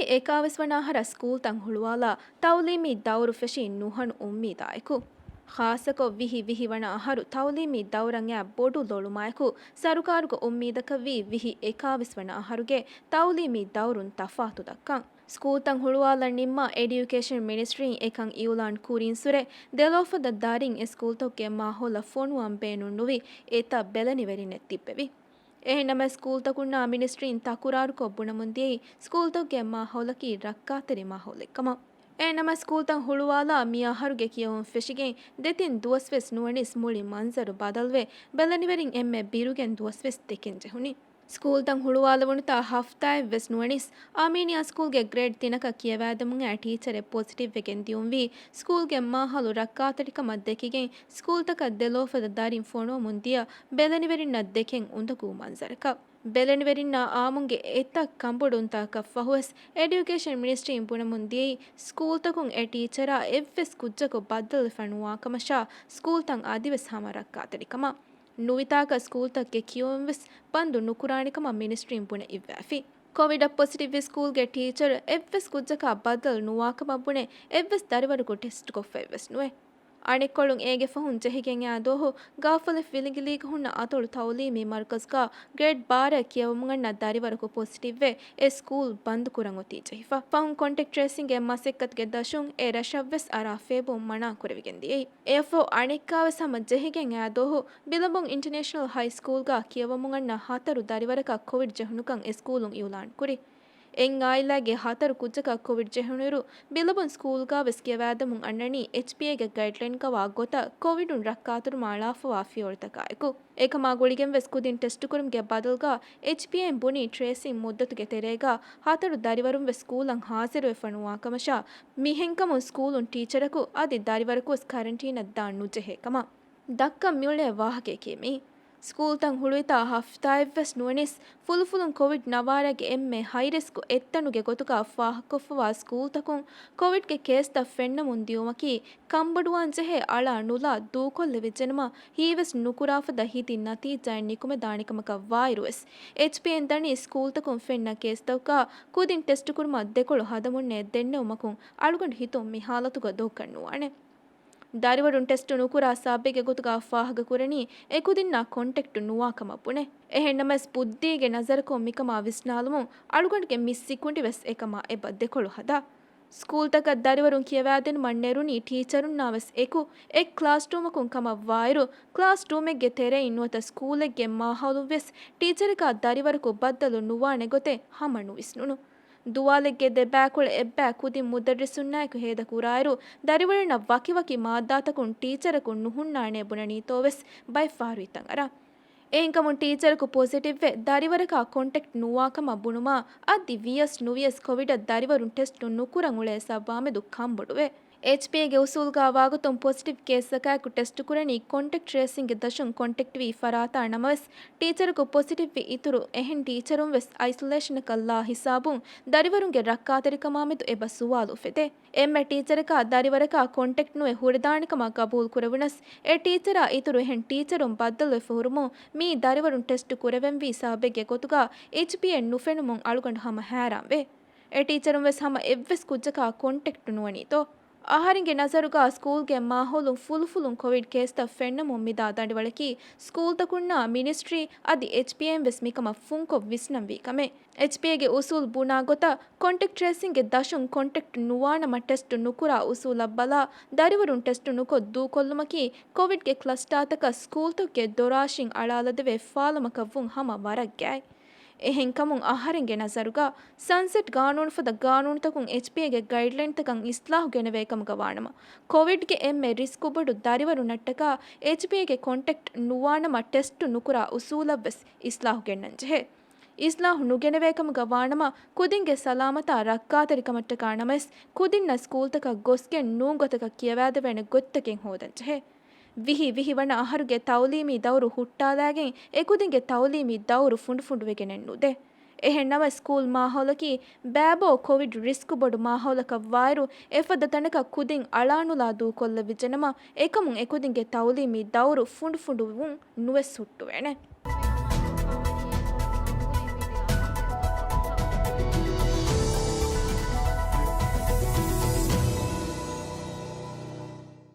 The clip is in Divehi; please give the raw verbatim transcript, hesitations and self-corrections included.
އެކާވީސް ވަނަ އަހަރަށް ސްކޫލްތައް ހުޅުވާލާ ތައުލީމީ ދައުރު ފެށީ ނުހަނު އުއްމީދާއެކު، ޚާއްޞަކޮށް ވިހި ވިހި ވަނަ އަހަރު ތައުލީމީ ދައުރަށް އައި ބޮޑު ލޮޅުމާއެކު، ސަރުކާރުގެ އުއްމީދަކަށް ވީ ވިހި އެކާވީސް ވަނަ އަހަރުގެ ތައުލީމީ ދައުރުން ތަފާތު ދައްކަން. ސްކޫލްތައް ހުޅުވާލަން ނިންމާ، އެޑިއުކޭޝަން މިނިސްޓްރީން އެކަން އިއުލާން ކުރިން ސުރެ، ދެލޯފަދަ ދަރިން އެ ސްކޫލްތަކުގެ މާހައުލަށް ފޮނުވަން ބޭނުން ނުވި އެތައް ބެލެނިވެރިންނެއް ތިއްބެވި. އެހެންނަމަ ސްކޫލްތަކުންނާ މިނިސްޓްރީން ތަކުރާރުކޮށް ބުނަމުން ދިޔައީ، ސްކޫލްތަކުގެ މާހައުލަކީ ރައްކާތެރި މާހައުލެއްކަމަށް. އެހެންނަމަ ސްކޫލްތައް ހުޅުވާލާ މި އަހަރުގެ ކިޔަވަން ފެށިގެން ދެތިން ދުވަސްވެސް ނުވަނީސް މުޅި މަންޒަރު ބަދަލުވެ، ބެލެނިވެރިން އެންމެ ބިރުގެން ދުވަސްވެސް ދެކެން ޖެހުނީ. ސްކޫލްތައް ހުޅުވާލެވުނުތާ ހަފްތާއެއްވެސް ނުވަނީސް، އާމީނިއާ ސްކޫލްގެ ގްރޭޑް ތިނަކަށް ކިޔަވާދެމުން އައި ޓީޗަރެއް ޕޮޒިޓިވްވެގެން ދިޔުންވީ، ސްކޫލްގެ މާހައުލު ރައްކާތެރިކަމަށް ދެކިގެން، ސްކޫލްތަކަށް ދެލޯފަދަ ދަރިން ފޮނުވަމުން ދިޔަ ބެލެނިވެރިންނަށް ދެކެން އުނދަގޫ މަންޒަރަކަށް. ބެލެނިވެރިންނާ އާއްމުންގެ އެތައް ކަނބޮޑުންތަކަކަށްފަހުވެސް، އެޑިއުކޭޝަން މިނިސްޓްރީން ބުނަމުން ދިޔައީ، ސްކޫލްތަކުން އެ ޓީޗަރާ އެއްވެސް ކުއްޖަކު ބައްދަލުވެފަ ނުވާކަމަށާ، ސްކޫލްތައް އަދިވެސް ހަމަ ރައްކާތެރިކަމަށް. ނުވިތާކަށް ސްކޫލްތަކުގެ ކިޔުންވެސް ބަންދު ނުކުރާނެކަމަށް މިނިސްޓްރީން ބުނެ އިއްވާފި. ކޮވިޑަށް ޕޮޒިޓިވްވި ސްކޫލްގެ ޓީޗަރު އެއްވެސް ކުއްޖަކާ ބައްދަލު ނުވާކަމަށް ބުނެ އެއްވެސް ދަރިވަރަކު ޓެސްޓްކޮށްފައެއްވެސް ނުވޭ. އަނެއްކޮޅުން އޭގެ ފަހުން ޖެހިގެން އައި ދުވަހު ގާފަލެ ފިލިނގިލީގަ ހުންނަ އަތޮޅު ތައުލީމީ މަރުކަޒުގަ ގްރޭޑް ބާރައަށް ކިޔަވަމުން އަންނަ ދަރިވަރަކު ޕޮޒިޓިވްވެ އެ ސްކޫލް ބަންދުކުރަން އޮތީ ޖެހިފަ. ފަހުން ކޮންޓެކްޓް ޓްރޭސިންގެ މަސައްކަތުގެ ދަށުން އެ ރަށަށްވެސް އަރާ ފޭބުން މަނާ ކުރެވިގެން ދިޔައީ. އެއަށްފަހު އަނެއްކާވެސް ހަމަ ޖެހިގެން އައި ދުވަހު ބިލަމުން އިންޓަނޭޝަނަލް ހައި ސްކޫލްގަ ކިޔަވަމުން އަންނަ ހަތަރު ދަރިވަރަކަށް ކޮވިޑް ޖެހުނުކަން އެ ސްކޫލުން އިއުލާން ކުރި. އެއް އާއިލާގެ ހަތަރު ކުއްޖަކަށް ކޮވިޑް ޖެހުނުއިރު، ބިލަމުން ސްކޫލްގަ ވެސް ކިޔަވާދެމުން އަންނަނީ އެޗްޕީއޭގެ ގައިޑްލައިންގަވާ ގޮތަށް ކޮވިޑުން ރައްކާތެރިވުމަށް އަޅާފަވާ ފިޔަވަޅުތަކާއެކު. އެކަމާ ގުޅިގެންވެސް ކުދިން ޓެސްޓުކުރުމުގެ ބަދަލުގަ އެޗްޕީއޭން ބުނީ ޓްރޭސިން މުއްދަތުގެ ތެރޭގަ ހަތަރު ދަރިވަރުންވެސް ސްކޫލަށް ހާޒިރުވެފަ ނުވާކަމަށާ، މިހެންކަމުން ސްކޫލުން ޓީޗަރަކު އަދި ދަރިވަރަކުވެސް ކަރަންޓީނަށް ދާން ނުޖެހޭ ކަމަށް. ދައްކަން މިއުޅޭ ވާހަކަޔަކީ މި. ސްކޫލްތައް ހުޅުވިތާ ހަފްތާއެއްވެސް ނުވަނީސް، ފުލުފުލުން ކޮވިޑް ނަވާރައިގެ އެންމެ ހައި ރިސްކު އެއްތަނުގެ ގޮތުގަ ފާހަގަކޮށްފަވާ ސްކޫލްތަކުން ކޮވިޑްގެ ކޭސްތައް ފެންނަމުން ދިޔުމަކީ، ކަންބޮޑުވާން ޖެހޭ އަޅާ ނުލާ ދޫކޮށްލެވިއްޖެނަމަ، ހީވެސް ނުކުރާފަދަ ހިތި ނަތީޖާއެއް ނިކުމެދާނެކަމަކަށް ވާއިރުވެސް، އެޗްޕީއޭން ދަނީ ސްކޫލްތަކުން ފެންނަ ކޭސްތަކުގަ ކުދިން ޓެސްޓުކުރުމަށް ދެކޮޅު ހަދަމުންނޭ ދެންނެވުމަކުން އަޅުގަނޑު ހިތުން މި ހާލަތުގަ ދޮގުކަން ނުވާނެ. ދަރިވަރުން ޓެސްޓު ނުކުރާ ސަބަބެއްގެ ގޮތުގަ ފާހަގަކުރަނީ އެކުދިންނާ ކޮންޓެކްޓު ނުވާކަމަށް ބުނެ. އެހެންނަމަވެސް ބުއްދީގެ ނަޒަރަކުން މިކަމާ ވިސްނާލުމުން އަޅުގަނޑުގެ މި ސިކުނޑިވެސް އެކަމާ އެބަ ދެކޮޅު ހަދާ. ސްކޫލްތަކަށް ދަރިވަރުން ކިޔަވާދިނުމަށް ނެރުނީ ޓީޗަރުންނާވެސް އެކު އެއް ކްލާސްރޫމަކުން ކަމަށް ވާއިރު، ކްލާސްރޫމެއްގެ ތެރެއިން ނުވަތަ ސްކޫލެއްގެ މާހައުލުންވެސް ޓީޗަރަކާ ދަރިވަރަކު ބައްދަލު ނުވާނެ ގޮތެއް ހަމަ ނުވިސްނުނު. ދުވާލެއްގެ ދެބައިކުޅަ އެއްބައި ކުދިން މުދައްރިސުންނާއެކު ހޭދަކުރާއިރު، ދަރިވަރުންނަށް ވަކިވަކި މާއްދާތަކުން ޓީޗަރަކު ނުހުންނާނޭ ބުނަނީތޯވެސް ބައެއް ފަހަރު ހިތަށް އަރާ. އެހެންކަމުން ޓީޗަރަކު ޕޮޒިޓިވްވެ، ދަރިވަރަކާ ކޮންޓެކްޓް ނުވާކަމަށް ބުނުމާ، އަދި ވިޔަސް ނުވިޔަސް ކޮވިޑަށް ދަރިވަރުން ޓެސްޓު ނުކުރަން އުޅޭ ސަބަބާމެދު ކަންބޮޑުވޭ. އެޗްޕީއޭގެ އުސޫލްގާ ވާގޮތުން ޕޮޒިޓިވް ކޭސްތަކާއެކު ޓެސްޓުކުރަނީ ކޮންޓެކްޓް ޓްރޭސިންގެ ދަށުން ކޮންޓެކްޓްވި ފަރާތާ ނަމަވެސް، ޓީޗަރަކު ޕޮޒިޓިވްވި އިތުރު އެހެން ޓީޗަރުން ވެސް އައިސޮލޭޝަނަކަށް ލާ ހިސާބުން ދަރިވަރުންގެ ރައްކާތެރިކަމާމެދު އެބަ ސުވާލު އުފެދޭ. އެންމެ ޓީޗަރަކާ ދަރިވަރަކާ ކޮންޓެކްޓް ނުވެ ހުރެދާނެކަމަށް ގަބޫލު ކުރެވުނަސް، އެ ޓީޗަރާ އިތުރު އެހެން ޓީޗަރުން ބައްދަލުވެފަ ހުރުމުން މިއީ ދަރިވަރުން ޓެސްޓު ކުރެވެންވީ ސަބަބެއްގެ ގޮތުގަ އެޗްޕީއޭ ނުފެނުމުން އަޅުގަނޑު ހަމަ ހައިރާންވޭ. އެ ޓީޗަރުން ވެސް ހަމަ އެއްވެސް ކުއްޖަކާ ކޮންޓެކްޓް ނުވަނީތޯ؟ އަހަރެންގެ ނަޒަރުގަ ސްކޫލްގެ މާހައުލުން ފުލުފުލުން ކޮވިޑް ކޭސްތައް ފެންނަމުން މިދާ ދަނޑިވަޅަކީ ސްކޫލްތަކުންނާ މިނިސްޓްރީ އަދި އެޗްޕީއޭން ވެސް މިކަމަށް ފުންކޮށް ވިސްނަންވީ ކަމެއް. އެޗްޕީއޭގެ އުސޫލް ބުނާ ގޮތަށް ކޮންޓެކްޓް ޓްރޭސިންގެ ދަށުން ކޮންޓެކްޓް ނުވާނަމަ ޓެސްޓު ނުކުރާ އުސޫލަށް ބަލާ، ދަރިވަރުން ޓެސްޓު ނުކޮށް ދޫކޮށްލުމަކީ ކޮވިޑްގެ ކްލަސްޓާތަކަށް ސްކޫލްތަކުގެ ދޮރާށިން އަޅާލަދެވޭ ފާލަމަކަށްވުން ހަމަ ވަރަށް ގާތް. އެހެންކަމުން އަހަރެންގެ ނަޒަރުގަ ސަންސެޓް ގާނޫނުފަދަ ގާނޫނުތަކުން އެޗްޕީއޭގެ ގައިޑްލައިންތަކަށް އިސްލާހު ގެނެވޭ ކަމުގަ ވާނަމަ، ކޮވިޑްގެ އެންމެ ރިސްކުބޮޑު ދަރިވަރުންނަށްޓަކާ އެޗްޕީއޭގެ ކޮންޓެކްޓް ނުވާނަމަ ޓެސްޓު ނުކުރާ އުސޫލަށްވެސް އިސްލާހު ގެންނަންޖެހޭ. އިސްލާހު ނުގެނެވޭ ކަމުގަ ވާނަމަ، ކުދިންގެ ސަލާމަތާ ރައްކާތެރިކަމަށްޓަކާ ނަމަވެސް، ކުދިންނަށް ސްކޫލްތަކަށް ގޮސްގެން ނޫން ގޮތަކަށް ކިޔަވާދެވޭނެ ގޮތްތަކެއް ހޯދަންޖެހޭ. ވިހި ވިހި ވަނަ އަހަރުގެ ތައުލީމީ ދައުރު ހުއްޓާލާގެން، އެކުދިންގެ ތައުލީމީ ދައުރު ފުނޑުފުނޑުވެގެނެއް ނުދޭ. އެހެން ނަމަވެސް، ސްކޫލް މާހައުލަކީ ބައިބޯ ކޮވިޑް ރިސްކު ބޮޑު މާހައުލަކަށް ވާއިރު، އެފަދަ ތަނަކަށް ކުދިން އަޅާނުލާ ދޫކޮށްލެވިއްޖެނަމަ، އެކަމުން އެކުދިންގެ ތައުލީމީ ދައުރު ފުނޑުފުނޑުވުން ނުވެސް ހުއްޓުވޭނެ.